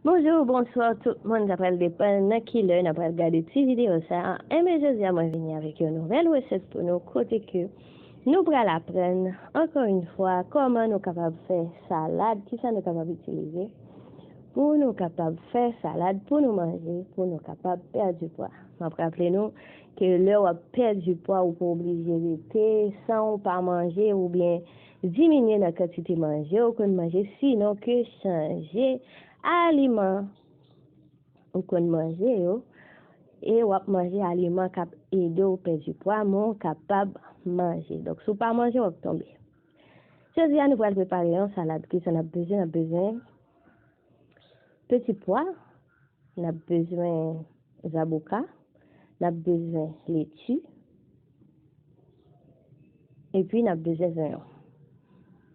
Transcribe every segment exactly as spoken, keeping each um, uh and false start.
Bonjou, bonswa tout moun, sa pral depann nan ki lè n ap pral gade ti videyo sa a. Enben, jodi a mwen vini avèk yon nouvèl resèt pou nou, kote ke nou pral aprann, ankò yon fwa, kòman nou kapab fè salad, kisa nou kapab itilize pou nou kapab fè salad pou nou manje, pou nou kapab pèdi pwa. M ap raple nou ke lè w ap pèdi pwa, ou pa oblije rete san w pa manje oubyen diminye nan kantite manje w konn manje, sinon ke chanje aliman ou konn manje yo, e w ap manje aliman k ap ede w pèdi pwa, men w kapab manje. Donk, si w pa manje, w ap tonbe. Jodi a, nou pral prepare yon salad. Kisa n ap bezwen? N ap bezwen peti pwa, n ap bezwen zaboka, n ap bezwen leti, epi n ap bezwen zonyon.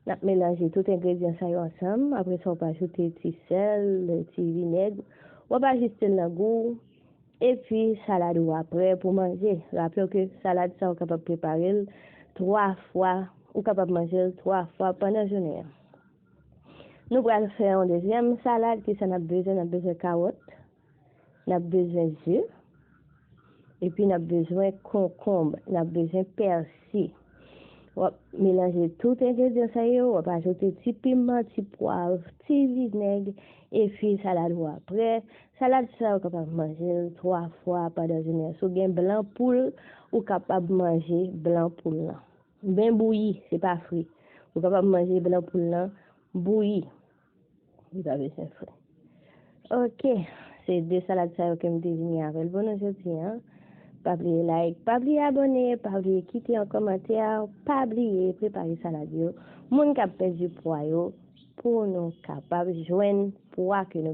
N ap melanje tout engredyan sa yo ansanm. Apre sa, w ap ajoute ti sèl, ti vinèg. W ap ajiste l nan gou w. Epi, salad ou a prè pou manje. Raple w ke salad sa, ou kapab prepare l twa fwa. Ou kapab manje l twa fwa pandan jounen an. Nou pral fè yon dezyèm salad. Kisa n ap bezwen? N ap bezwen kawòt. N ap bezwen ze. Epi n ap bezwen konkonb. N ap bezwen pèsi. W ap melanje tout engredyan sa yo. W ap ajoute ti piman, ti pwav, ti vinèg. Epi salad ou a prè. Salad sa, ou kapab manje l twa fwa pandan jounen an. Si w gen blan poul, ou kapab manje blan poul lan. Ben bouyi, se pa fri. Ou kapab manje blan poul lan bouyi. Li pa bezwen fri. Oke, se de salad sa yo ke m te vini avè l pou nou jodi a. Pa bliye like, pa bliye abòne, pa bliye kite yon kòmantè, pa bliye prepare salad yo. Moun k ap pèdi pwa yo, pou nou kapab jwenn pwa ke nou